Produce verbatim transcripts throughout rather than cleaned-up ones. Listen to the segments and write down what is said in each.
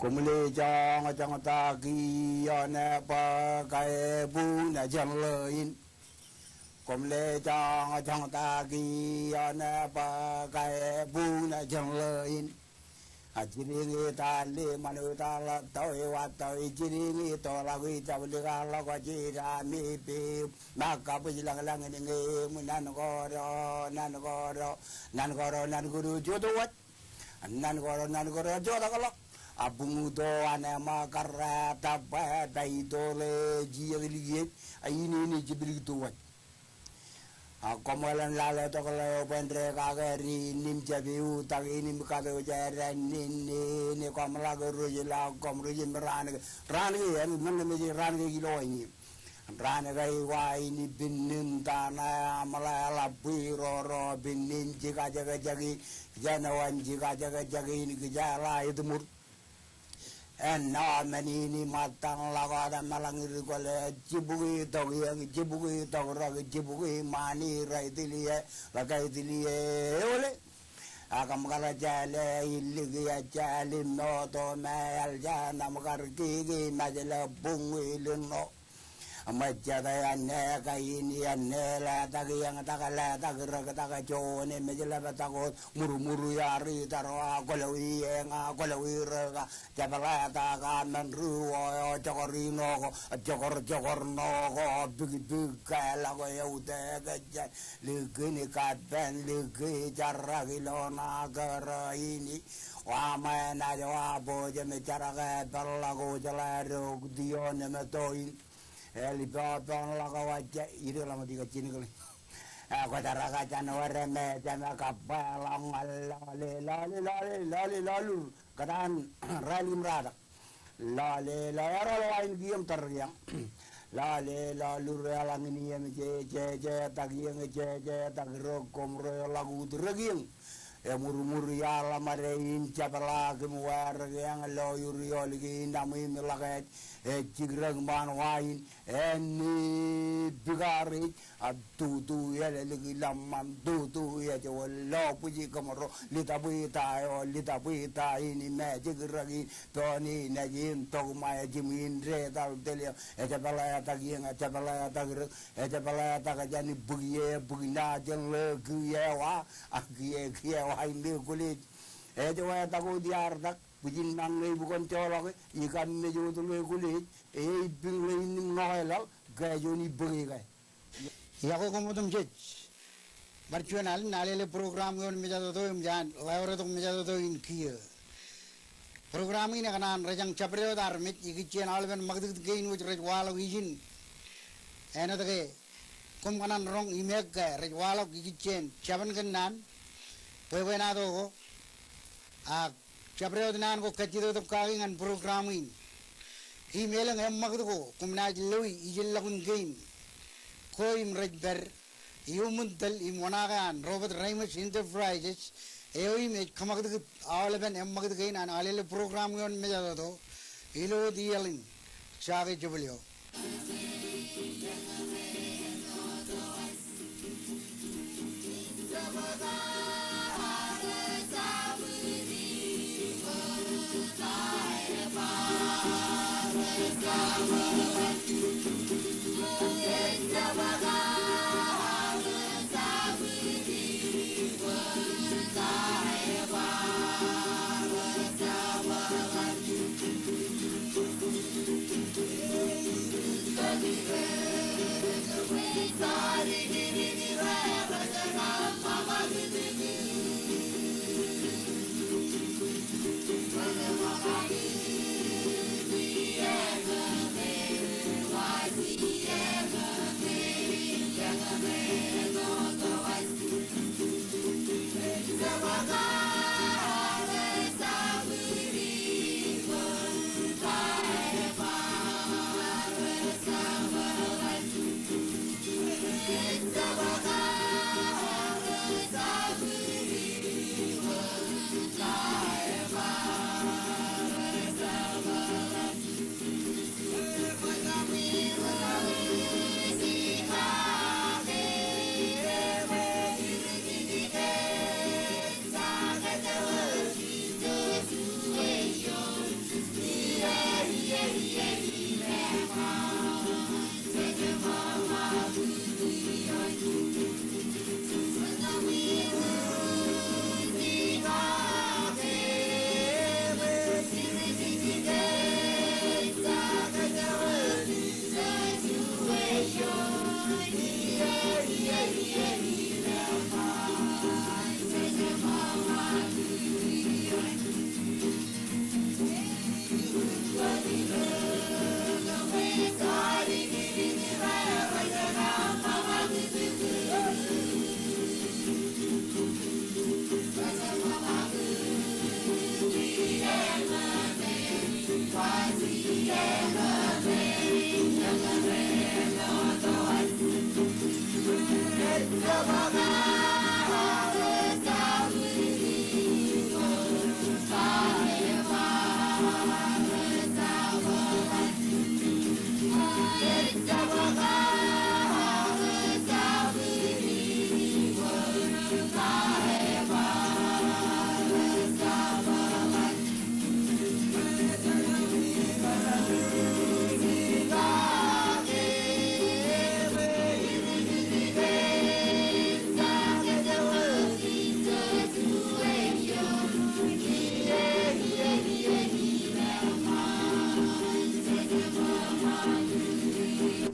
Koṃle joñjoñ ta kiiō ṇe bwe kabuñ jān ḷō in. Koṃle joñjoñ ta kiiō ṇe bwe kabuñ jān ḷō in. A jidiñ i tali ṃanit ḷọk tọi wa tọi jidiñ i tọḷọk i jablik ḷọk jidami piu. Ṃōk kabwij lañlañ in ñe im nan koro nan koro nan koro nan koro jota waj. Nan koro nan koro jota kōḷọk. A buñuto an ṃōk karrā tabba bai tole jijet likiej. A in in jiblik to waj. A koṃeḷan lale tok ḷeo bwe en dekake ri in im jab iutak in im kate eo jera in in in koṃ ḷak rej ḷak koṃ rej im raan ke raan ke en men mej raan ke ilo in. Raan ke iwa in ipin in tana aṃ ḷe ḷap bwi roro pin in jikajekjek in. Kija ṇe wan jikajekjek in kija ḷa itiṃur. Ennọ men in iṃōttan ḷọk wōt eṃṃan ḷọk in ri kwōle jibukwi tok iōk jibukwi tok rōk jibukwi ṃani rej tili e ḷe ke tili e eole. Ak im kar jāle iliki ejāl im moto me eḷ jān im kar kiki mejle buñ ilin ṇo. Ṃōjjate āne kain āne letak iōñ tak letak rōk tak juon emej ḷap tak wōt murmur iar itar wa kwōlọwi eñ a kwōlọwi rōk a jepḷatak a men ri wō eo jokor ino ko jokor jokor ṇo ko bikbik ke ḷọk eo te ke jān likin kapen liki jarak ilo ṇa kōrā in. Wa ṃae naaj wa bōjjeme jarak e peḷḷọk wōj ḷe rok tion emeto in. Eḷ ipepeḷḷọk wōj ije ireḷọk ṃōk ijjab jinōkḷe. Kwōjaraka jān wōr me jema kabba ḷọk ñan lale lale lale lale lalur kōtaan rālik im ratak. Lale lale ereḷọk wa in kiiō im tar kiiō. Lale lalur eḷaññe in iō im jejetak iō im jejetak rōk koṃ rej ḷọk ut rōk iō. Emurmur iaḷ ṃade in jepḷaak im wārik eñ lo ur iolik in aṃ im ḷak ej ej jikrōk ṃaan wa in. Āne bikar ej a tutu eḷelik ilọmṃan tutu ej wōn lo bwij kōmro litapwita eo litapwita in im ej jikrōk in. Pein in ej im tok ṃae jimwin detal telio ej pāletak iōñ ej pāletak rōk. Ej pāletak jān bōk ie bōk ṇa jān ḷe kiiō wa a kiiō kiiō wa im ekwōlej. Ej wetak wōt iar tak bwijin mañ ṇe ibukon joḷọke ikam mej wōt ḷe ekwōlej. Eipiñ ḷe in im ṇọkeḷọk ke juon ibōk ikae. Iọkwe koṃ otemjej. Bar juon alen alele program eo in mejatoto im jān ḷeo retok mejatoto in kiiō. Program in ekōṇaan rejañ jabdewōt armej ikijjien aolepen ṃakūtkūt kein wōj rej waḷọk ijin. Āinwōt ke koṃ kōṇaan roñ imeek ke rej waḷọk ikijjien jabōn kōn naan bwebwenato ko. Ak jabdewōt naan ko kajjitōk kaki ñan program in. Im elōñ eṃṃakūt ko koṃ naaj loi ijellọkun kein ko im rej pād iuṃwin tōl im oṇaake an Robert Reimers Enterprises eo im ej kōṃakūtkūt aolepen eṃṃakūt kein an alele program eo in mejatoto ilo wōt iiaḷ in. Jake jebōl eo.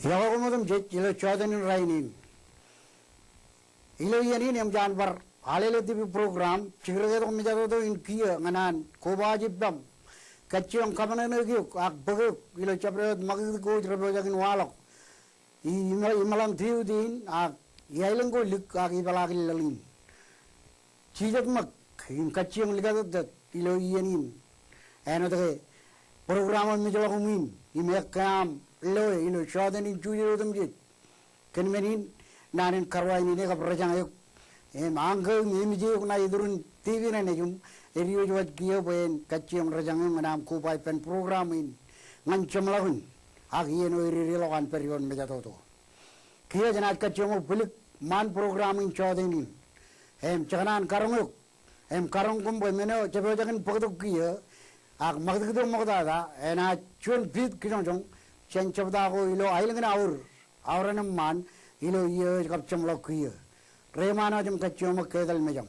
Iọkwe koṃ otemjej ilo jọteen in rainin. Ilo iien in eṃōj an bar Alele TV program, jikdekdetok mejatoto in kiiō ñan an kobaaj ippaṃ kajjioñ kōṃṃane eok ak bōk eok ilo jabdewōt ṃakūtkūt ko rej pojak in waḷọk i, i, imeḷañ tiuti in ak i aelōñ ko lik ak ipeḷaakin laḷ in. Jijet ṃōk im kajjioñ likatōttōt ilo iien in. Āinwōt ke program eo mejḷọk uṃwin im ekkā aṃ loe ilo jọteen in Juje otemjej. Kōn men in, naan in karuwainene kab rejañ eok im añkō im emej eok ṇa iturin TV ṇe nejiṃ, ej diwōj waj kiiō bwe en kajjioñ rejañ eok ñan aṃ koba ippān program in ñan jeṃḷọkin ak iien eo ededeḷọk an pād ioon mejatoto. Kiiō jenaaj kajjioñ bwilik ṃaan program in jọteen in. Im jekōṇaan karoñ eok im karoñ koṃ bwe men eo jepojak in bōktok kiiō ak ṃakūtkūt eo ṃoktata enaaj juon piit kijoñjoñ jān jebta ko ilo aelōñ in aur, aorōk im ṃaan ilo iiō eo ej kab jeṃḷọk kiiō. Reiṃaan wōj im kajjioñ ṃōk ke etal mejaṃ.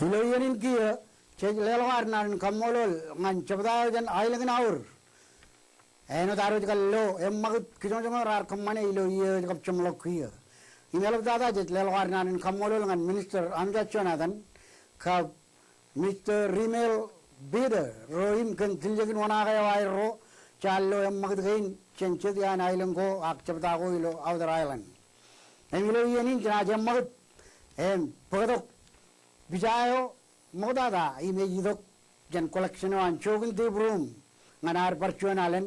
Ilo iien in kiiō, jej leḷọk ad naan in kaṃṃoolol ñan jebta eo jān aelōñ in aur. Āinwōt ad wōj kar lo eṃṃakūt kijoñjoñ eo raar kōṃṃane ilo iiō eo ej kab jeṃḷọk kiiō. Im eḷaptata jej leḷọk ad naan in kaṃṃoolol ñan Minister Amijad Jonathan kab Mister Rimel Peter ro im kōn tiljek in wōṇaake eo aerro jaar lo eṃṃakūt kein jān jet iaan aelōñ ko ak jebta ko ilo outer island. Im ilo iien in jenaaj eṃṃakūt im bōktok pija eo ṃoktata im ej itok jān collection eo an Jokin Deep Room ñan ad bar juon alen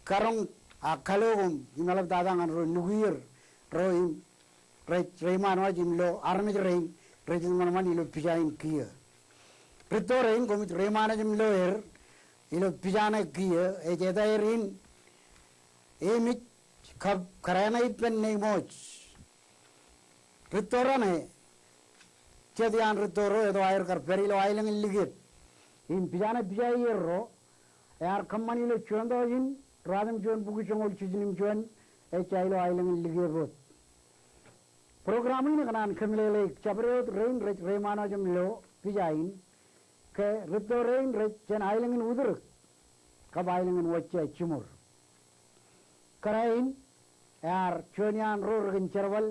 karoñ ak kalo koṃ im eḷaptata ñan ro nukier ro im rej reiṃaan waj im lo armej rein rej ṃōṇṃan ilo pija in kiiō. Rūtto rein koṃij reiṃaanḷọk im lo er ilo pija ṇe kiiō, ej etaer in Emij kab kōrā ṇe ippān Neimooj. Rūtto raṇe, jet iaan rūtto ro eto aer kar pād ilo aelōñ in Likeb. Im pija ṇe pija ier ro, ear kōṃṃan ilo juon tọujin ruatimjuon bukwi joñoul jiljino im juon, ejja ilo aelōñ in Likeb wōt. Program in ekōṇaan kōmeḷeḷeik jabdewōt rein rej reiṃaanḷọk im lo pija in, ke rūtto rein rej jān aelōñ in Utdrōk kab aelōñ in Wōjja jiṃor. Kōrā in ear juon iaan ro rekōn jerbal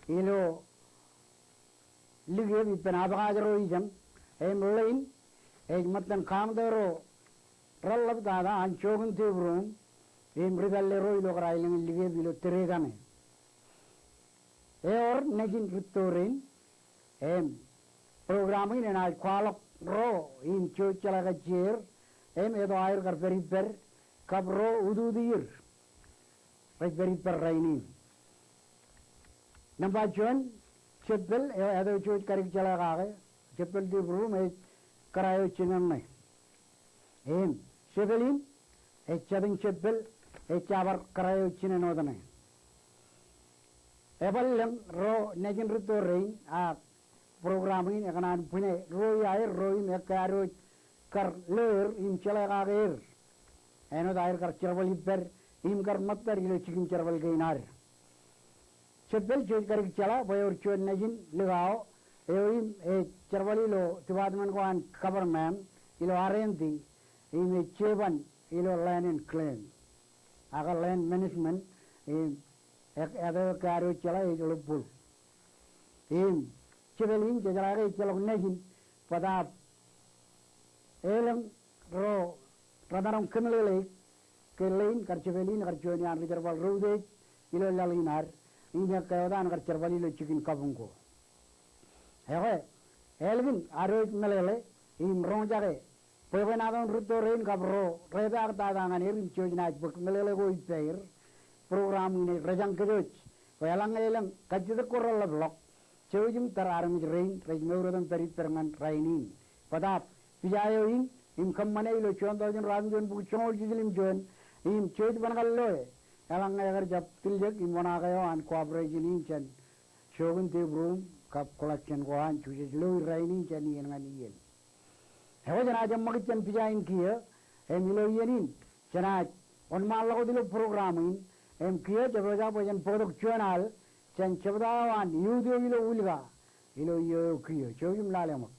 ilo Likeb ippān abakaaj ro ijeṇ, im ḷein ej ṃōttan kaṃtō ro reḷḷap tata an Jokin Tepruum im ri-pālle ro ilo kōrā aelōñ in Likeb ilo tōre kaṇe. Ewōr nejin rūtto rein, im program in enaaj kwaḷọk ro im jouj jeḷā kajjier, im eto aer kar pād ippād kab ro ututier rej pād ippād rainin. Nōṃba juon, Jeppel, eo eto jouj kadik jeḷā kake, Jeppel Tepruum ej kōrā eo jinōṇe. Im Jepel in ej jatūñ Jeppel, ejja bar kōrā eo jinōn wōt ṇe. Ebar lōñ ro nejin rūtto rein, ak program in ekōṇaan bwine ruo iaer ro im ekkā ad wōj kar lo er im jeḷā kake er āinwōt aer kar jerbal ippād im kar ṃōttad ilo jikin jerbal kein ad. Jeppel jouj kadik jeḷā bwe ewōr juon nejin likao eo im ej jerbal ilo department ko an government ilo R and D, im ej jeban ilo land and claim, ak land management, im ek-, eto ekkā ad wōj jeḷā ej ḷōbwōl. Im Jepel in jejeḷā ke ejjeḷọk nejin, bōtaab elōñ ro remaroñ kōmeḷeḷeik ke ḷein kar Jepel in kar juon iaan ri-jerbal ro utiej ilo laḷ in ad, im ekkā wōt an kar jerbal ilo jikin kabuñ ko. Ekwe, ālikin ad wōj meḷeḷe im roñjake bwebwenato in rūtto rein kab ro repaak tata ñan er im jouj naaj bōk meḷeḷe ko ippāer, program in ej rejañ kōj wōj bwe eḷaññe elōñ kajjitōk ko reḷḷapḷọk, jouj im tar armej rein rej mour otem pād ippād ñan rainin. Bōtaab pija eo in im kōṃṃane ilo juon tọujin ruatimjuon bukwi joñoul jiljino im juon, im jouj ban kar loe eḷaññe ekar jab tiljek im wōṇaake eo an cooperation in jān Jokin Tepruum kab collection ko an Jisōs Loi rainin jān iien ñan iien. Ekwe jenaaj eṃṃakūt jān pija in kiiō, im ilo iien in jenaaj wōnṃaanḷọk wōt ilo program in, im kiiō jab eo jab bwe jen bōktok juon al jān jebta eo an youth eo ilo Ulka ilo iiō eo kiiō. Jouj im lale ṃōk.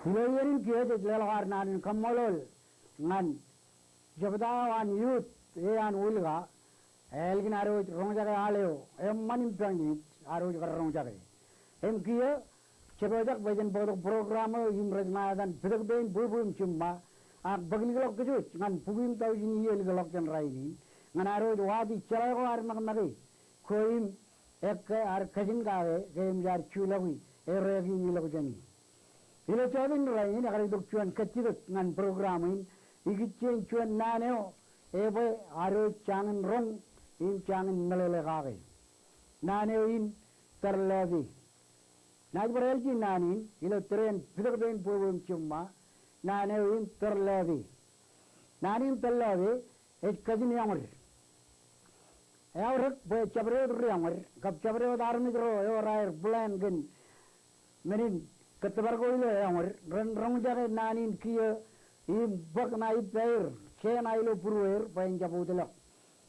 Ilo iien in kiiō jej leḷọk ad naan in kaṃṃoolol ñan jebta eo an youth eo an Ulka, ālikin ad wōj roñjake al eo eṃṃan im peñjake, ad wōj kar roñjake. Im kiiō jepojak bwe jen bōktok program eo im rej ṇa etan Pitektō in Bwebwe im Jiṃṃa, ak bōklikḷọk kōj wōj ñan bukwi in taujin iiō likḷọk jān rainin, ñan ad wōj waati jeḷā ko ad ṃakṃake ko im ekkā ad kajin kake ke eṃōj ad juḷọki errā kein ilọk jāni. Ilo jotein rainin ekar itok juon kajjitōk ñan program in, ikijjien juon naan eo ebwe ad wōj jañin roñ im jañin meḷeḷe kake. Naan eo in tōl lope. Naaj bar āliji naan in ilo tōre in Pitektō in Bwebwe im Jiṃṃa, naan eo in tōl lope. Naan in tōl lope ej kajin eọñōd. Eaorōk bwe jabdewōt ri eọñōd, kab jabdewōt armej ro ewōr aer plan kōn men in kōttōpar ko ilo eọñōd, ren roñjake naan in kiiō im bōk ṇa ippāer, ke ṇa ilo būrueir bwe en jab utḷọk.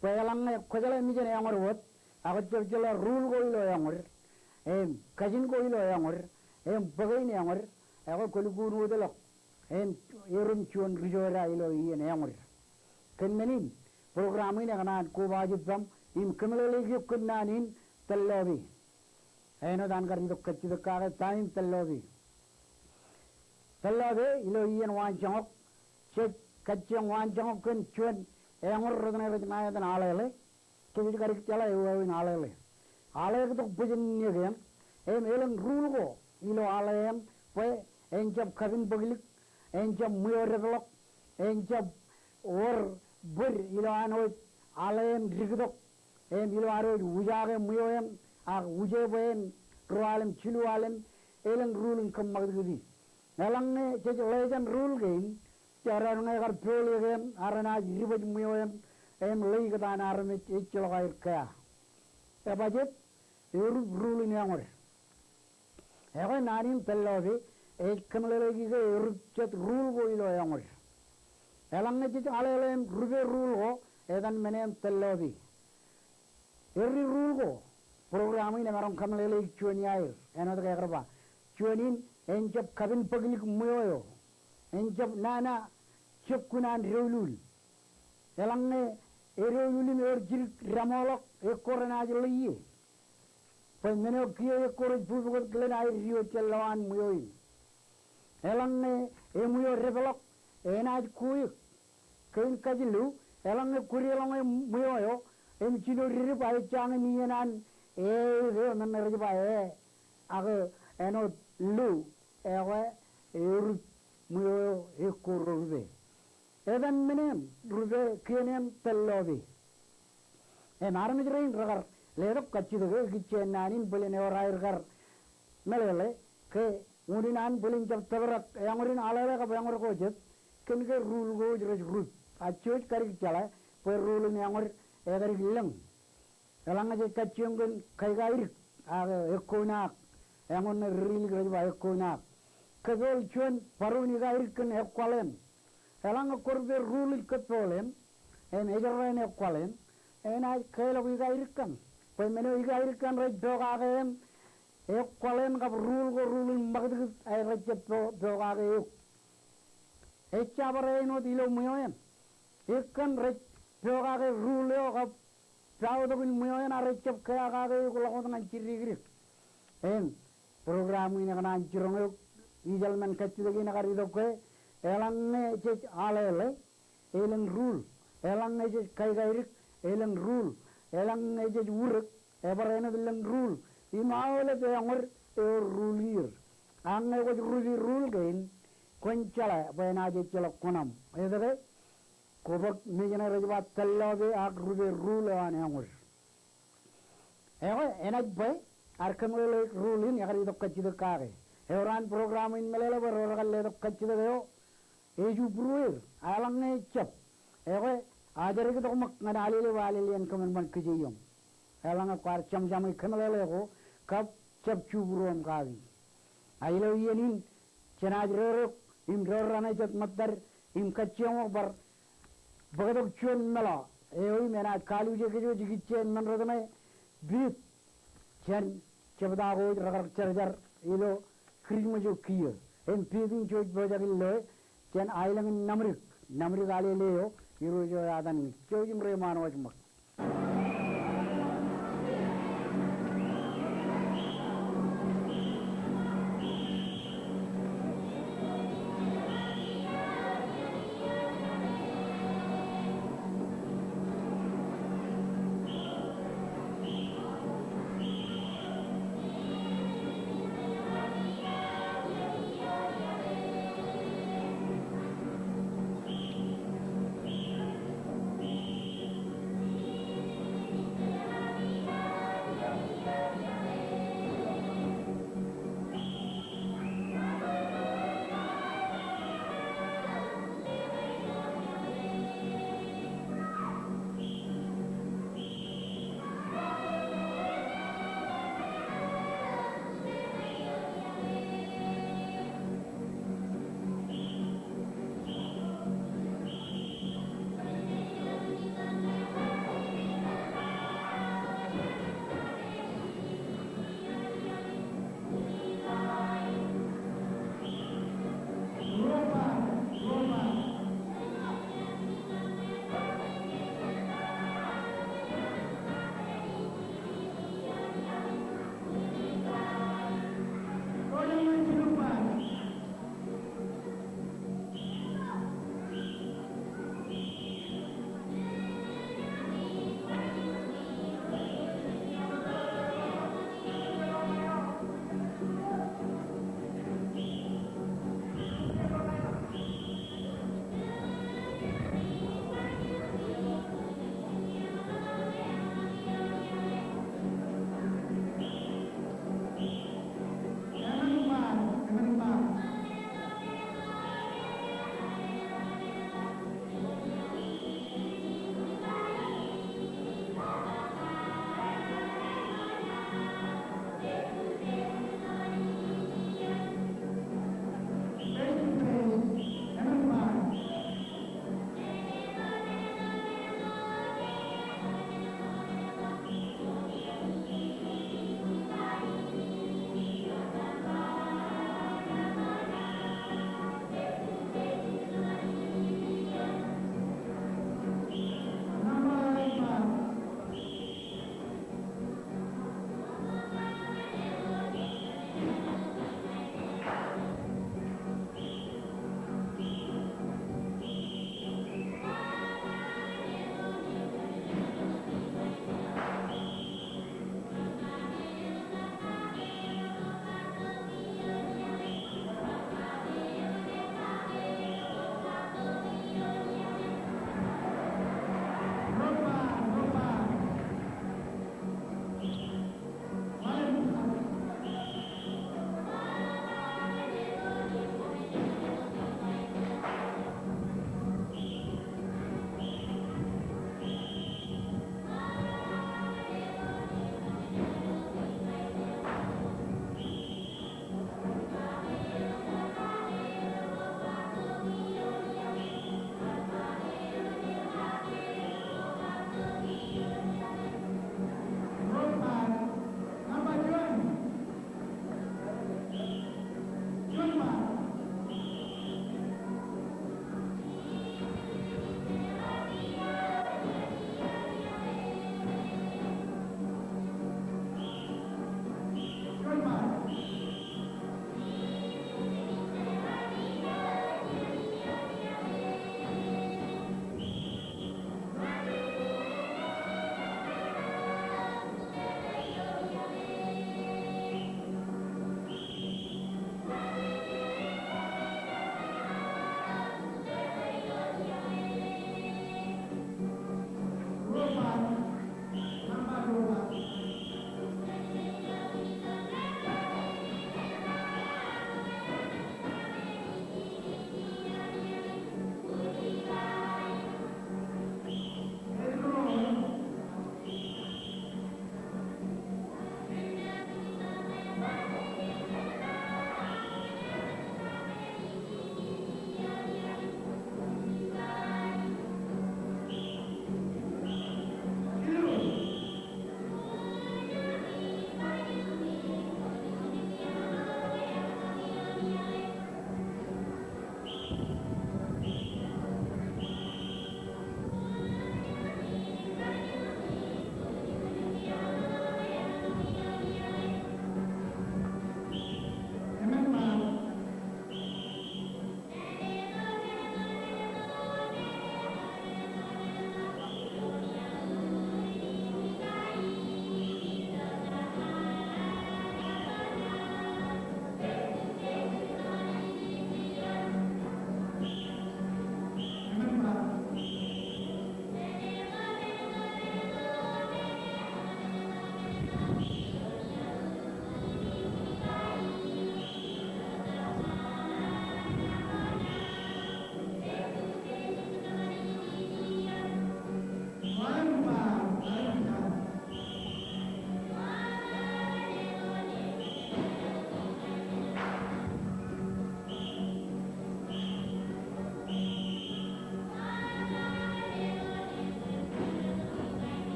Bwe eḷaññe kwōjeḷā mejān eọñōd wōt, ak kwōj jab jeḷā rule ko ilo eọñōd, im kajin ko ilo eọñōd, im bōk in eọñōd, ekwe kwōlukkuun utḷọk. Im erom juon ri jota ilo iien eọñōd. Kōn men in, program in ekōṇaan kobaaj ippaṃ im kōmeḷeḷeik eok kōn naan in tōl lope. Āinwōt an kar itok kajjitōk kake ta in tōl lope. Tōl lope ilo iien waanjoñak, jej kajjioñ waanjoñak kōn juon eọñōd rot ṇe rej ṇa etan Aḷeḷe. Kōj wōj kadik jeḷā eo aō in Aḷeḷe. Aḷe ektok bwijin in ekeeṇ, im elōñ rule ko ilo aḷe eṇ bwe en jab kapin bōklik, en jab ṃweo depḷọk, en jab wōr bōd ilo an wōj aḷe eṇ diktok, im ilo ad wōj wūjaake ṃweo eṇ, ak wūje bwe en ruo alen, jilu alen, elōñ rule in kōṃṃakūtkūti. Eḷaññe jej ḷeejan rule kein, jeraar ñe kar pool ekeeṇ, ak renaaj dibōj ṃweo eṇ, im ḷeikōtaan armej, ejjeḷọk aer kea. Ebajjek, erup rule in eọñōd. Ekwe naan in tōl lope, ej kōmeḷeḷeik ike erup jet rule ko ilo eọñōd. Eḷaññe jej aḷeḷe im rupe rule ko, etan men eṇ tōl lope. Every rule ko, program in emaroñ kōmeḷeḷeik juon iaer, āinwōt ke ekar ba. Juon in, en jab kapin bōklik ṃweo eo. En jab nana jab kun an doulul. Eḷaññe edoulul im ewōr jidik deṃoḷọk, ekko renaaj ḷeiie. Bwe men eo kiiō ekko rej pukot kilen aer diwōj jān lowaan ṃweo in. Eḷaññe eṃweo depḷọk, enaaj kuwik. Kein kajilu, eḷaññe kwōdeḷọñe ṃweo eo, im jino didip aer jañin iien an e eo, men ṇe rej ba e, ak āinwōt lu, ekwe erup ṃweo eo ekko ro rupe. Etan men eṇ rupe kien eṇ tōl lope. Im armej rein rekar letok kajjitōk eo ikijjien naan in bōlen ewōr aer kar meḷeḷe ke unin an bōlen jab tōprak eọñōd in Aḷeḷe kab eọñōd ko jet kōn ke rule ko wōj rej rup. Ak jej wōj kadik jeḷā bwe rule in eọñōd ekadik lōñ. Eḷaññe jej kajjioñ kōn kaikaidik ak ekkonaak, eọñōd ṇe ri-ri-ilik rej ba ekkonaak. Kōpool juon baruun ikaidik kōn ekwal eṇ. Eḷaññe kwō rupe rule in kōpool eṇ, im ejorrāān ekwal eṇ, enaaj keḷọk ikaidik kaṇ. Bwe men eo ikaidik kaṇ rej pokake eṇ, ekwal eṇ kab rule ko rule in ṃakūtkūt aer rej jab po-, pokake eok. Ejja bar āinwōt ilo ṃweo eṇ. Ekkōn rej pokake rule eo kab paotok in ṃweo eṇ ak rej jab kea kake eok ḷọk wōt ñan jidik dikdik. Im program in ekōṇaan jiroñ eok, ijeḷ men kajjitōk in ekar itok ke, eḷaññe jej aḷeḷe, elōñ rule. Eḷaññe jej kaikaidik, elōñ rule. Eḷaññe jej urōk, ebar āinwōt lōñ rule. Im aolep eọñōd ewōr rule er. Ak ñe kwōj rupe rule kein, kwōn jeḷā bwe enaaj ejjeḷọk kuṇaṃ. Etke? Kwō bōk mej ṇe rej ba tōl lope ak rupe rule eo an eọñōd. Ekwe, enaaj bwe, ad kōmeḷeḷeik rule in ekar itok kajjitōk kake. Ewōr an program in meḷeḷe bwe ro rekar letok kajjitōk eo, ej ju būrueir, eḷaññe ejab. Ekwe, ajri tok ṃōk ñan alele bwe alele en kōṃanṃan kijeioñ. Eḷaññe kwaar jamjamik kōmeḷeḷe ko, kab jab jubūruoṃ kaki. A ilo iien in, jenaaj dodeok, im doraṇe jet ṃōttad, im kajjioñ bar bōktok juon meḷọk eo im enaaj kaluje kōj wōj ikijjien men rot ṇe, bid jān jebta ko wōj rekar jarjar ilo Kirijmej eo kiiō. Im pitin jej pojak in loe jān aelōñ in Namdik, Namdik Alele eo, Irooj eo etan jouj im reiṃaan wōj ṃōk.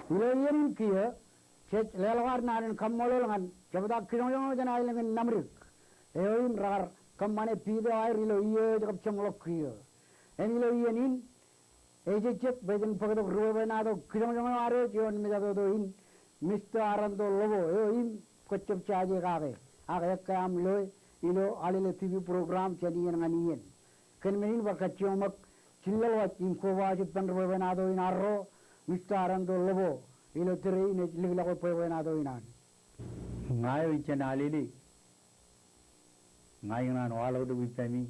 Ilo iien in kiiō, jej leḷọk ad naan in kaṃṃoolol ñan jebta kijoñjoñ eo jān aelōñ in Namdik eo im rekar kōṃṃane piit eo aer ilo iiō eo ej kab jeṃḷọk kiiō. Im ilo iien in, ejejjet bwe jen bōktok rubwebwenato kijoñjoñ eo ad eo juon mejatoto in Mister Aranto Lobo eo im kwōjjab jaje kake, ak ekkā aṃ loe ilo Alele T V program jān iien ñan iien. Kōn men in bar kajjioñ ṃōk jilọk waj im kobajo ippān rubwebwenato in arro, Mister Aranto Lobo, ilo tōre in ej likḷọk bwebwenato in an. Ña eo ijjien Alele, ña ikōṇaan waḷọktok ippemi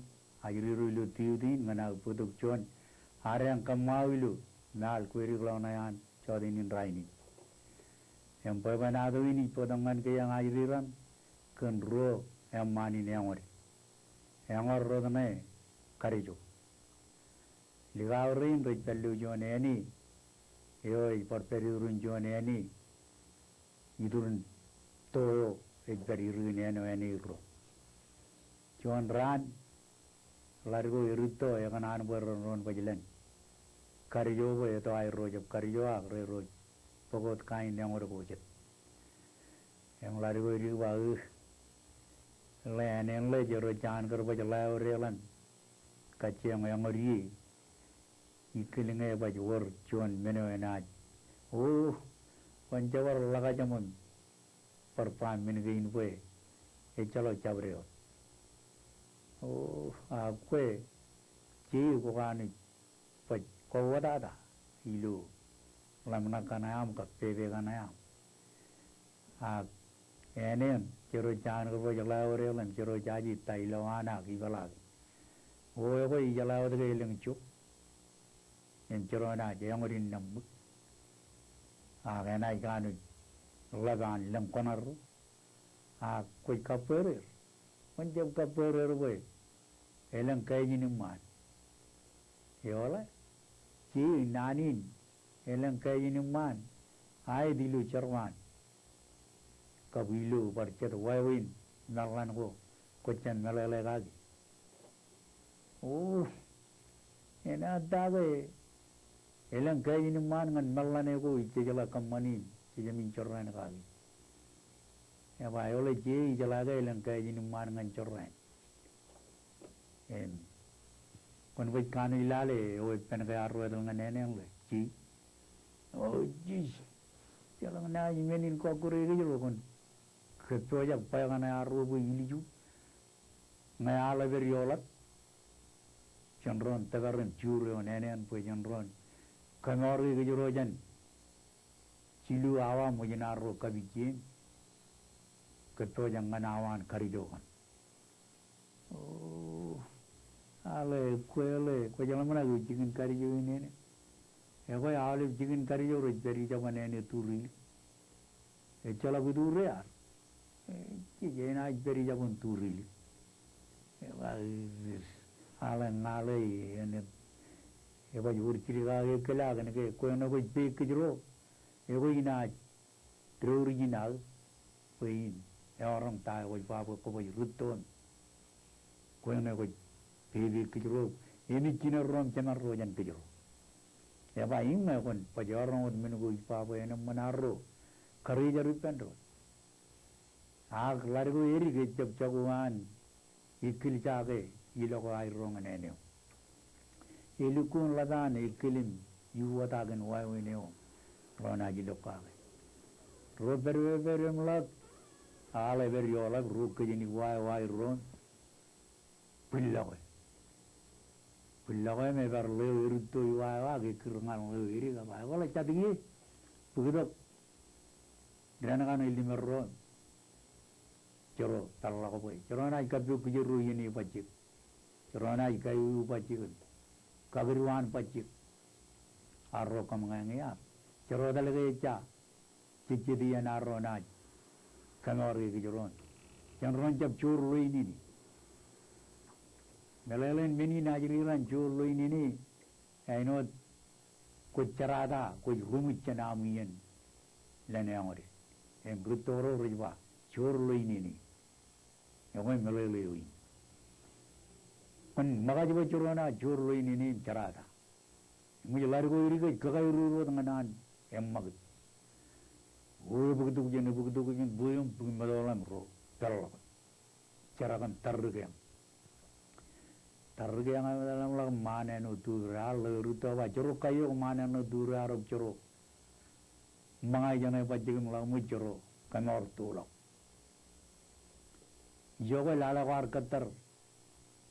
ajri ro ilo tiutin ñan aō bōktok juon adeañ kōṃṃao ilo māl kwedik ḷọk ṇe an jọteen in rainin. Im bwebwenato in ij bōktok ñan kōj ñan ajri raṇ kōn ruo eṃṃaan in eñode. Eñor rot ṇe kadijo. Likao rein rej pād ilo juon āne eo ej bar pād iturin juon āne iturin to eo ej pād irikin āne eo āne irro. Juon raan ḷadik ko erūtto ekōṇaan bwe ren ro baj len kadijo bwe eto aerro jab kadijo ak rej ro bōk wōt kain eñode ko jet. Im ḷadik ko edik ba, "Ugh, ḷe āne in ḷe jero jaan kar baj ḷaode ḷan kajjioñ eñod ie. Ikkil ñe ebaj wōr juon men eo enaaj, o, kwōn jab bar ḷak ajeṃ im bar ba men kein bwe ejjeḷọk jabdewōt. O, a kwe, jeje kwō kanooj baj kọwōtata ilo ḷōmṇak kaṇe aṃ kab pepe kaṇe aṃ. Ak āne in, jero jaan kar baj ḷaode ḷe im jero jaje ta ilowaan ak ipeḷaaki. O, ekwe ijeḷā wōt ke elōñ jok im jero naaj eñod innām ṃōk. Ak enaaj kanooj ḷap an lōñ kōṇarro. Ak kwōj kabbweer er. Kwōn jab kabbweer er bwe elōñ kāijin iṃṃaan." Eoḷe, jeje naan in elōñ kāijin iṃṃaan aet ilo jerbal kab ilo bar jet wāween meḷeḷe ko kwōj jab meḷeḷe kaki. O, enaaj ta ke elōñ kāijin iṃṃaan ñan meḷeḷe ko ij jejeḷā kōṃṃani im jejāmin jorrāān kaki. Eba, eoḷe jeje ijeḷā ke elōñ kāijin iṃṃaan ñan jorrāān. Im kwōn baj kanooj lale eo epen ke arro etal ñan āne in ḷe, jeje. O, jeje. Jeḷā naaj men in kọkkure kōj ro kwōn kōppojak bwe kaṇe arro bwe ilju. Ñe aḷ epād ioḷap, jen ro tōpar im jur eoon āne in bwe jen ro kōmour kōj ro jān jilu awa ṃōjin arro kapijje im kōppojak ñan awa an kadijo kaṇ. O, aḷe, kwe ḷe, kwōj ḷōmṇak eo jikin kadijo in āne. Ekwe aolep jikin kadijo rej pād ijabōn āne turilik. Ejjeḷọk ituriar. E, jeje enaaj pād ijabōn turilik. Eba, aḷe, ña ḷe, āne, ebaj wōr jidik ak ekkil ak kōnke kwe ṇe kwōj peik kōj ro, ekwe inaaj dour ijin aō bwe in eoroñ ta eo kwōj ba bwe kōbōj rūtto im kwe ṇe kwōj pepe kōj ro, eṃōj jinerro im jemenro jān kōj ro. Eba, iññā kwōn baj eoroñ wōt men ko ij ba bwe enaaj ṃōṇōṇō arro karijer ippān doon. Ak ḷadik ko edik ejjab jako an ikkil jake ilọk eo aerro ñan āne eo. Elukkuun ḷap an ekkil im iuwōtakin wāween eo ro naaj ilọk kake. Ro pād wāween im ḷak, aḷ epād ioḷap, ro kōjān iowa eo aerro im bwillọke. Bwillọke im ebar ḷeo erūtto iowa eo ak ekkir ñan ḷeo edik, eba, ekwe ḷe jatūk ie, bōktok dān kaṇ ilimerro im jero peḷḷọk bwe jero naaj kappok kijerro iien e bajjek. Jero naaj kaiuiu bajjek im kakūd waan bajjek. Arro kōṃōñā ñe ak jero etal ke ejja jejjet iien arro naaj kōmour ke kōj ro im jen ro jab joor ḷwein in. Meḷeḷein men in ajri raṇ, joor ḷwein in, āinwōt kwōj jerata, kwōj ruṃwij jān aṃ iien lōn eñode. Im rūtto ro rej ba, joor ḷwein in. Ekwe meḷeḷe eo in. Kwōn ṃōkaj bwe jero enaaj joor ḷein in im jerata. Eṃōj ḷadik ko edik ej kakaerūruot ñan an eṃṃakūt. O ebōktok jān, ebōktok jān, bwe im bōk meto ḷọk im ro peḷḷọk. Jerkakam tarrikeañ. Tarrikeañ emetal im ḷak ṃaan āinwōt tuure, ear ḷeo rūtto ba, jero kaiok ṃaan āinwōt tuure, arro jero ṃōñā ijeṇe bajjek im ḷak ṃōj jero kōmoor tuḷọk. Ijoke lale kwaar kōttar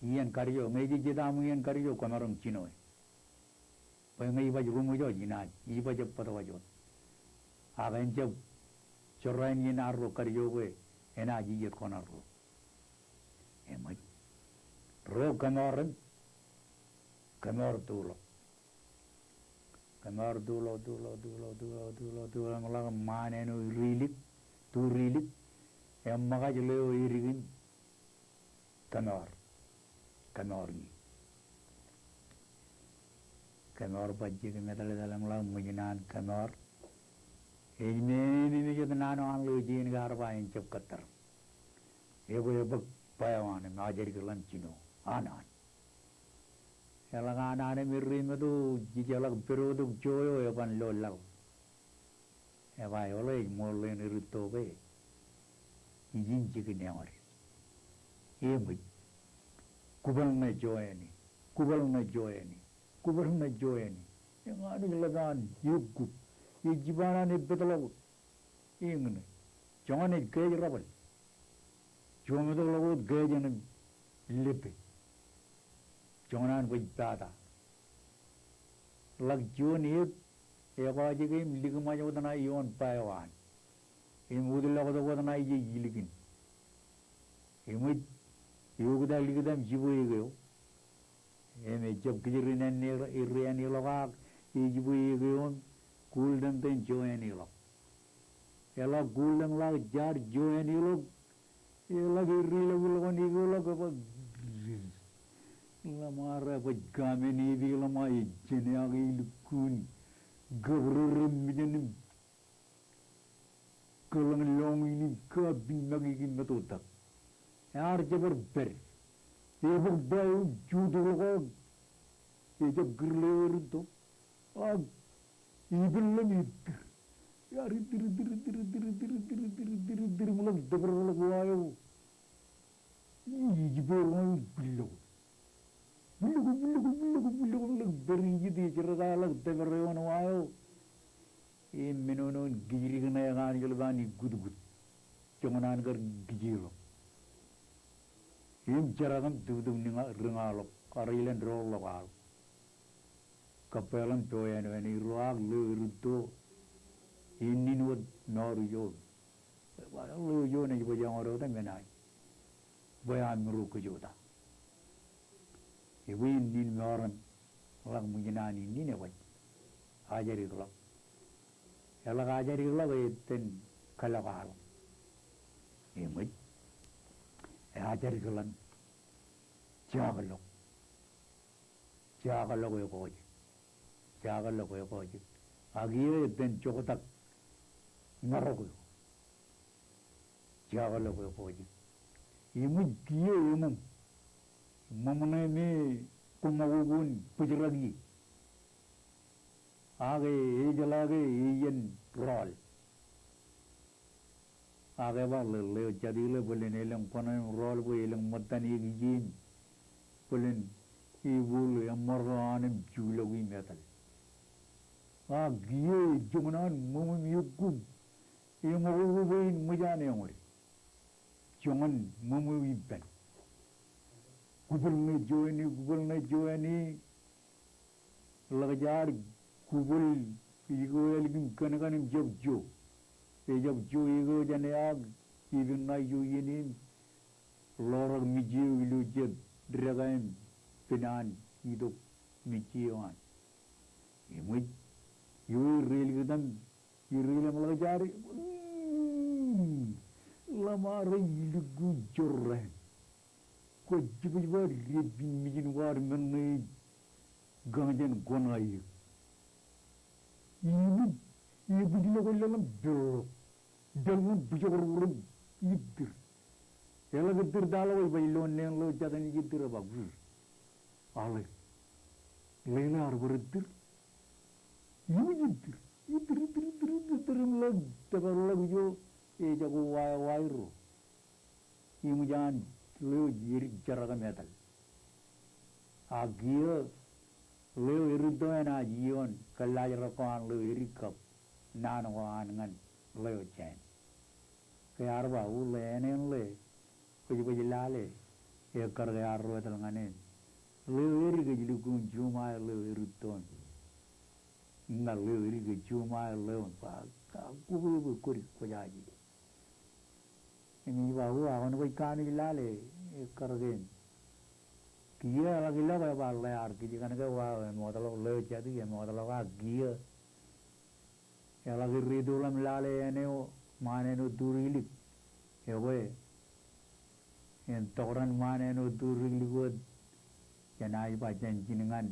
iien kadijo, ñe ej jejjet aṃ iien kadijo, kwōmaroñ jinoe. Bwe ñe ibaj ruṃwij wōt inaaj, ibaj ebbōtwōj wōt. Ak en jab jorrāān iien arro kadijo bwe enaaj ijet kōṇaan ro. Eṃōj. Ro kōmoor in, kōmoor tuḷọk. Kōmoor tuḷọk, tuḷọk, tuḷọk, tuḷọk, tuḷọk, tuḷọk, tuḷọk, im ḷak ṃaan āinwōt rilik, turilik, eṃṃakaj ḷeo edik in kōmoor, kōmoor ie. Kōmoor bajjek im etal etal im ḷak ṃōj naan kōmoor. Ej meememej wōt naan eo an ḷeo jein ke ear ba en jab kōttar. Ebwe ebōk bwe eo an im ajad kōḷḷā im jino. An an. Eḷak an an im erreimeto, jej ḷak pedotok jo eo eban lo laḷ. Eba eḷe ej ṃool ḷein erūtto bwe ijin jikin eñood. Eṃōj. Kwōpād ṇe joñan e. Kwōpād ṇe joñan e. Kwōpād ṇe joñan e. Eñaan ej ḷap an eokkup. Ej jipañ an ebbōtḷọk wōt. Eñin. Joñan ej keej rabal. Juon meto ḷọk wōt keej eṇ im lepe. Joñan an bwe ej pata. Ḷak juon eō ekọọjike im likṃaj wōt ṇa ioon ba eo an. Im wōtlọktok wōt ṇa ije ilikin. Eṃōj, eoktak liktak im jibwe eō ke eo. Im ejab kijer in āne, erre āneḷọk ak ej jibwe eō ke eo im kuuḷ tōn tōn joñan eḷọk. Eḷak kuuḷ im ḷak jaar joñan eḷọk. Eḷak erreiḷọk ilọk ñan eō ḷọk, eba, ḷōṃaro baj kamen epi ḷōṃa ejjene ak elukkuun kōbrōrō mijen im kōḷañ lọñiin im kapin make ikijjeen meto tak. Ear jab bar pād. Ebōk ba eo im jutak ḷọk ak ejab kūr ḷeo erūtto. Ak ippān ḷōṃ ittir. Ear ittir, ittir, ittir, ittir im ḷak tōpar ḷọk wa eo ij ippān eo im bwillọk. Bwillọk, bwillọk, bwillọk, bwillọk im ḷak pād ijit, ej jerkakḷọk tōpar eoon wa eo. Im menono in kijdik ṇe eñaan ej ḷap an ikkutkut. Joñan an kar kijeḷọk. Im jerkakam tūtūm riñaḷọk, kar ilen doorḷọk aḷ. Kab bwe eḷap to āinwōt āne ro ak ḷeo erūtto. Innin wōt mour ijo. Bwe ḷeo ijo ej baj eñood wōt im enaaj bwe aṃ miro kōjota. Ewi innin mour im ḷak ṃōj naan innin ebaj ajadikḷọk. Eḷak ajadikḷọk e itōn kalọk aḷ. Eṃōj. Eajadikḷọk. Jakḷọk. Jakḷọk ekọjik. Jakḷọk ekọjik. Ak iiō itōn joktak ṃōrok eo. Jakḷọk ekọjik. Eṃōj kiiō eṃōṃ. Ṃōṃ ṇe me koṃakoko in bōjrak ie. Ak ejeḷā ke eien rọọl. Ak ebar ḷe, ḷeo jatile bōlen elōñ bōṇōn im rọọl bwe elōñ ṃōttan ekijein. Bōlen ebuḷ eṃṃōrro an im juḷọk im etal. Ak kiiō ejoñan ṃōṃ im eokkup. Eṃōkoko bwe in ṃōj an eñood. Joñan ṃōṃ eo ippān. Kubōl ṇe joñan e, kubōl ṇe joñan e. Ḷak jaar kubōl ikō ālikin kankan im jab jo. Ejab jo ikō jān e ak epen ṇa ijo iien in. Ḷorak mejje eo ilo jet deka im pen an itok mejje eo an. Eṃōj, eo erreiliktan, erreilik im ḷak jaar, mm, ḷōṃaro ilukkuun jorrāān. Kwōj jibwij ba depin mijin kwaar men ṇe ej kañ jān koṇaeō. Eṃōj, ebwijḷọk e laḷ im peḷḷọk. Peḷḷọk im bwijọk rūrō im ittir. Eḷak ittir ta ḷọk, ej baj loon neen ḷeo jatōn ej ittir eba, wūr. Aḷe, ḷeḷe ear bar ittir. Iwōj ittir. Ittir, ittir, ittir, ittir, ittir im ḷak, tōparḷọk ijo ejako wa, waerro. Im ej an ḷeo edik jerak im etal. Ak kiiō ḷeo eritto enaaj iioon kōllaajrak ko an ḷeo edik kab naan ko an ñan ḷeo jān. Ke ear ba, uḷe āne in ḷe, kwōj, kwōj lale, ekkar ke ear ro etal ñan e. Ḷeo edik ej lukkuun juṃae ḷeo eritto in. Ña ḷeo edik ej juṃae ḷeo in. Ba, ka, kōbwe bwe kwōdik kwōjaje. Im ij ba, o, ak kwōn kwōj kanooj lale, ekkar kein. Kiiō eḷak ilọk, eba ḷe ear kij kōn ke wa, emootḷọk ḷeo jatū, emootḷọk ak kiiō eḷak irritu ḷọk im lale āne eo, ṃaan āne eo turilik. Ekwe, en tokdān ṃaan āne eo turilik wōt, jenaaj ba jān jin ñan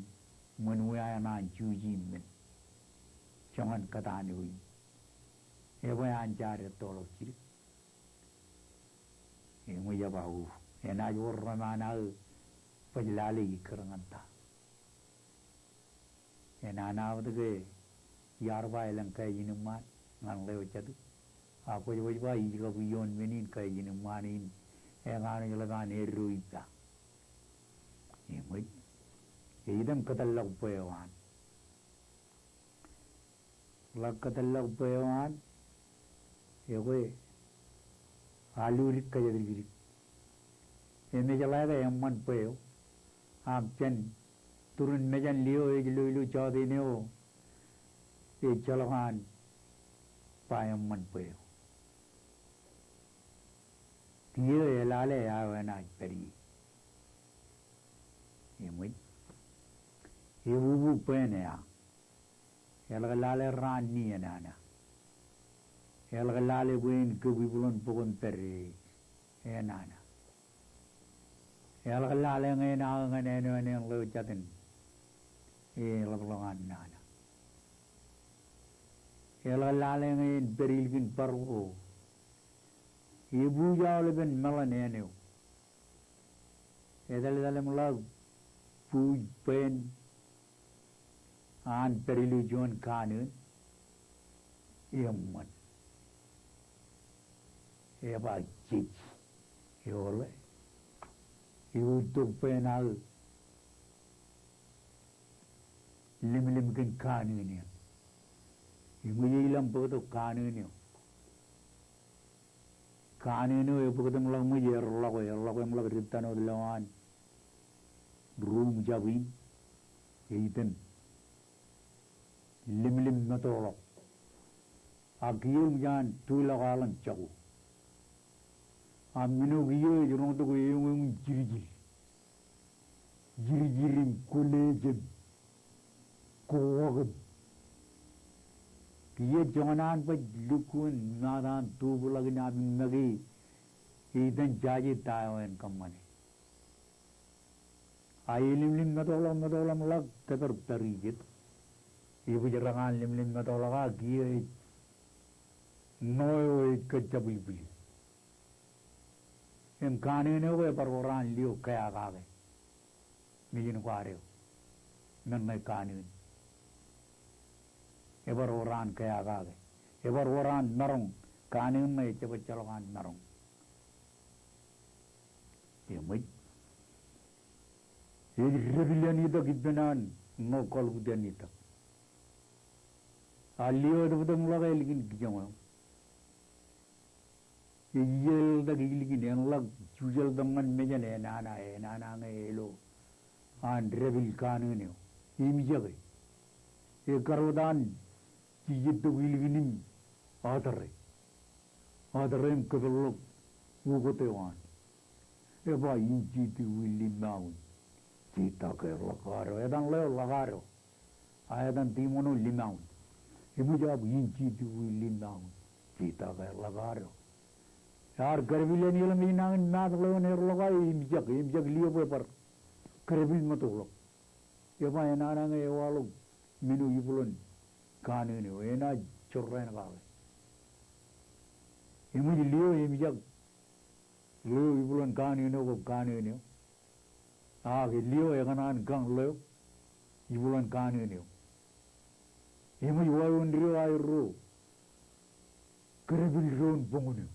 ṃwin wiaer an juji men. Joñan kōtaan eo in. Ebwe an jaar ettoḷọk jidik. Eñin ej ba, o, enaaj wōr reṃaan aō baj lale ikkar ñan ta. Enana wōt ke iar ba elōñ kaijin iṃaan ñan ḷeo jatū. Ak kwōj, kwōj ba ij kab iioon men in kaijin iṃaan in ekanooj ḷap an eddo ippa. Eñin ej item kōtḷọk bwe eo an. Ḷak kōtḷọk bwe eo an, ekwe, alūdik kōjatdikdik. Im ej ḷe ke eṃṃan bwe eo, ak jān turin mejān lio ej lo ilo jọteen eo, ejjeḷọk an ba eṃṃan bwe eo. Kiiō elale eo enaaj pād ie. Eṃōj. Ebubu bwe en ea. Eḷak lale raan ni enana. Eḷak lale bwe en kōb ibūḷōn bok im pād e enana. Eḷak lale ñe en aō ñan āne eo an ḷeo jatin. Eḷapḷọk an nana. Eḷak lale ñe en pād ilikin bar ko. Ebuuj aolepen meḷan āne eo. Etal, etal im ḷak buuj bwe en an pād ilo juon kanaan. Eṃṃan. Eba jej. Eoḷe. Euttok bwe en aō limlim kōn kanaan eṇ. Eṃōj, ej ilọk im bōktok kanaan eo. Kanaan eo ebōktok im ḷak ṃōj, erḷọk, erḷọk im ḷak dittan wōt lowaan ruuṃ jab in. Eiten limlim metoḷọk. Ak kiiō eṃōj an tuḷọk aolep jako. Ak men eo kiiō ej roñtok eoñ eoñ in jiljil. Jiljil im kwōleej im kowọk im. Kiiō joñan an baj lukkuun ṃaat an tubōḷọk in aṃ in make. Eiten jaje ta eo en kōṃṃane. A elimlim metoḷọk, metoḷọk im ḷak tōpar pād ijet. Ebōjrak an limlim metoḷọk, a kiiō ej ṇo eo ej kōjjabwilbwil. Im kanaan eo ke ebar wōr an lio kea kake. Mejān kwaar eo. Men ṇe kanaan. Ebar wōr an kea kake. Ebar wōr an maroñ. Kanaan ṇe ejjab ejjeḷọk an maroñ. Eṃōj. Ej depil āne itak ippān an ṇo kaḷukkuun āne itak. A lio etōptōk im ḷak ālikin kijoñ eo. Ej ijeḷtak ilikin, en ḷak jujeltok ñan mejān enana, enana ñe elo an depil kanaan eo. Im ijake. Ekkar wōt an jijettok ilikin im atōre. Atōre im kōpeḷḷọk ukōt eo an. Eba injiti wi limaun. Jitake ḷak ad eo. Etan ḷeo ḷak ad eo. A etan tiṃoṇ eo limaun. Eṃōj, ab injiti wi limaun. Jitake ḷak ad eo. Ear kōdepil āne ḷọk im nañin maat ḷeo en erḷọk aō im ijak, im ijak lio bwe bar kōdepil metoḷọk. Eba enana ñe ewaḷọk men eo ibūḷōn kanaan eo, enaaj jorrāān kake. Eṃōj, lio im ijak ḷeo ibūḷōn kanaan eo kab kanaan eo. Ak lio ekōṇaan kañ ḷeo, ibwilōñ kanooj eo. Eṃōj wāween ro aer ro kōdepil doon boñin eo.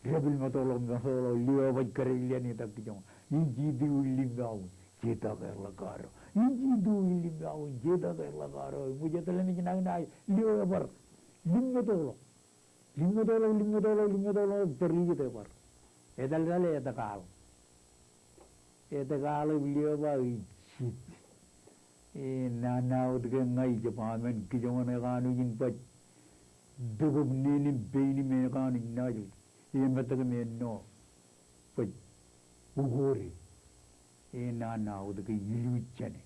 Depil meto ḷọk, meto ḷọk, lio ebaj kōdepil jān itak kijoñ. Injitu iliṃ aō, jetak eḷak karo. Injitu iliṃ aō, jetak eḷak karo. Eṃōj etal emōj nañinmej, lio ebar. Liṃmeto ḷọk. Liṃmeto ḷọk, liṃmeto ḷọk, liṃmeto ḷọk, bar ijit ebar. Etal, etal, etōkaḷ. Etōkaḷ im lio ba ijit. Inanā wōt ke ña ij ba men kijoñan ekanooj in baj. Pukot neen im pein im ekanooj naaj. Emetak im enno. Baj. Ukode. Inanā wōt ke ilu ijjene.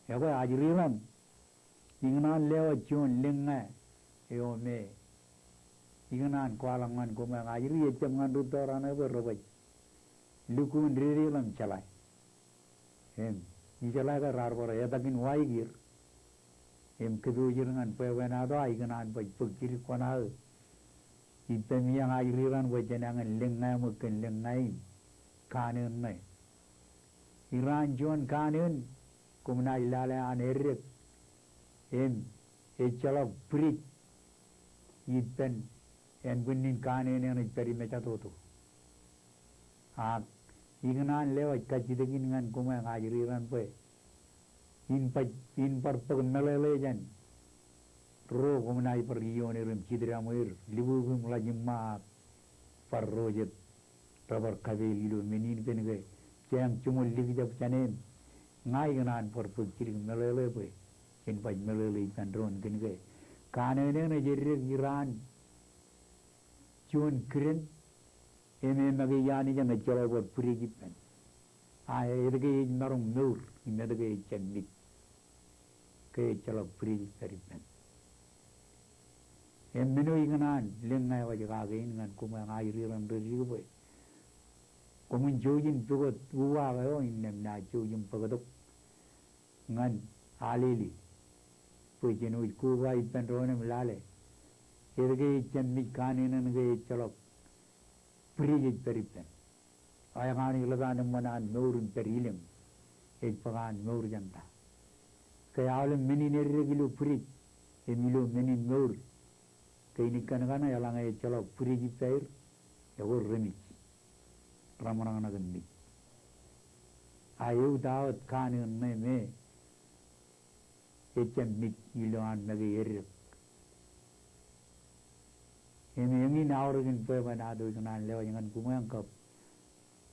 Ekwe ajri raṇ. Ikōṇaan lewōj juon liññā eo me ikōṇaan kwaḷọk ñan koṃ ñe ajri ejjab ñan rūtto raṇe bwe rej baj lukkuun dedeḷọñ jeḷā. Im ijeḷā ke raar bar etak in waik er im kōpooj er ñan bwebwenato, a ikōṇaan baj bōk jidik kōṇaan ippemi ñan ajri raṇ bwe jenañin liññā ṃōk kōn liññā in kanooj ṇe. Iraan juon kanooj, koṃ naaj lale an eddek im ejjeḷọk bwidej ippān ānbwinnin kanooj eṇ ej pād imejatoto. Ak ikōṇaan lewōj kajjitōk in ñan koṃ ñe ajri raṇ bwe in baj, in bar bōk meḷeḷe jān ro koṃ naaj bar iioon er im jitdaṃwe er, lukkuun im ḷaj iṃṃa ak bar ro jet rebar kapeel ilo men in kōn ke jeañ jiṃor likjab jān e im ña ikōṇaan bar bōk jidik meḷeḷe bwe jen baj meḷeḷe ippān doon kōn ke kanooj eṇ ej eddek iraan juon kiden im e make iaan ijeṇ ejjeḷọk bar bwidej ippān. A etke ej maroñ mour im etke ejjab mej ke ejjeḷọk bwidej ej pād ippān. Im men eo ikōṇaan liññā wōj kake in ñan koṃ ñe ajri raṇ rej dik bwe koṃwin jouj im pukot uwaak eo innām naaj jouj im bōktok ñan Alele bwe jen wōj koba ippān doon im lale etke ejjab mej kanooj eṇ ke ejjeḷọk bwidej ej pād ippān. Ekanooj ḷap an eṃṃan an mour im pād ilōñ. Ej bōk an mour jān ta? Ke aolep men in eddek ilo bwidej im ilo men in mour, ke in ikkān kaṇe eḷaññe ejjeḷọk bwidej ippāer, ekwe remej. Reṃōṇōṇō kōn mej. A eutiej kanooj ṇe me ejjab mej ilo an make eddek. Im eñin aorōk in bwebwenato ikōṇaan lewōj ñan koṃ ñe kab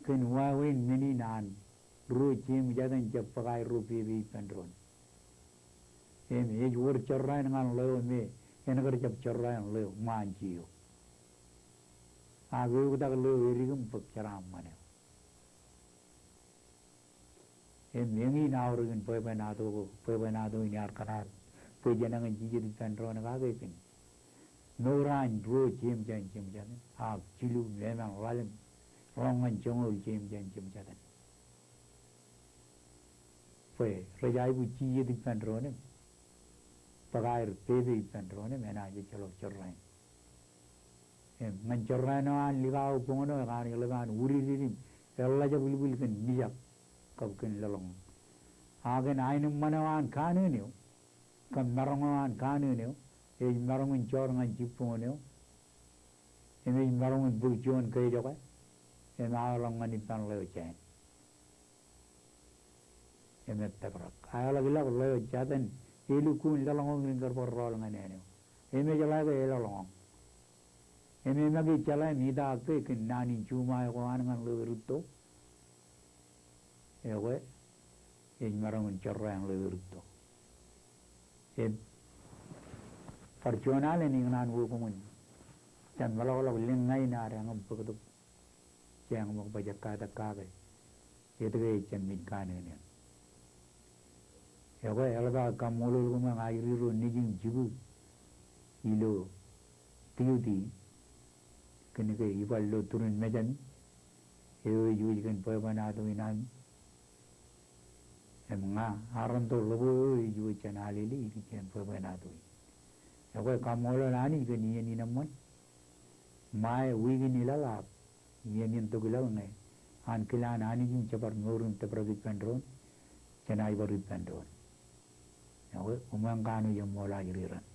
kōn wāween men in an ruo jeṃjatōn jab bōk aerro pepe ippān doon. Im ej wōr jorrāān ñan ḷeo me en kar jab jorrāān ḷeo ṃaan jeo. Ak eutiej ḷeo edik im bōk jeraaṃṃan eo. Im eñin aorōk in bwebwenato ko, bwebwenato in ear kōṇaan bwe jenañin jijet ippān doon kake kōn mour an ruo jeṃjatōn jeṃjatōn, ak jilu im eṃṃan ḷalem ḷọk ñan joñoul jeṃjatōn jeṃjatōn. Bwe rej aikuj jijet ippān doon im bōk aer pepe ippān doon im enaaj ejjeḷọk jorrāān. Im ñan jorrāān eo an likao boñōn eo, ekanooj ḷap an udidid im eḷḷā jab ilbwil kōn mijak kab kōn lōḷñọñ. Ak kōn aenōṃṃan eo an kanooj eo kab maroñ eo an kanooj eo, ej maroñ in joor ñan jibboñōn eo im ej maroñ in bōk juon kejoke im aolọk ñan ippān ḷeo jāān. Im ettōprak. Aolọk ilọk ḷeo jatōn elukkuun lōḷñọñ in kar bar rọọl ñan āne eo. Im ejeḷā ke elōḷñọñ. Im e make jeḷā im itaak ke kōn naan in juṃae ko an ñan ḷeo erūtto, ekwe ej maroñ in jorrāān ḷeo erūtto. Im bar juon alen ikōṇaan wōr koṃwin jab meḷọkḷọk liññā in ad eñin bōktok. Jeañ ṃōk baj ekkatak kake etke ejjab mej kanooj eṇ. Ekwe eḷap aō kaṃṃoolol koṃ ñe ajri ro nejūṃ jibu ilo duty kōn ke ibar lo turin mejāmi eo ej wōj kōn bwebwenato in ami. Im ña arentok ḷōbo eo ej wōj jān Alele ij kien bwebwenato in. Ekwe kaṃṃoolol Anij kōn iien in eṃṃan. Ṃae wiik in ilaḷ ak iien in tok ilaḷ ñe an kilaan Anij in jebar mour in tōprak ippān doon, jenaaj bar ippān doon. Ekwe, uṃwin kanooj eṃṃool ajri raṇ.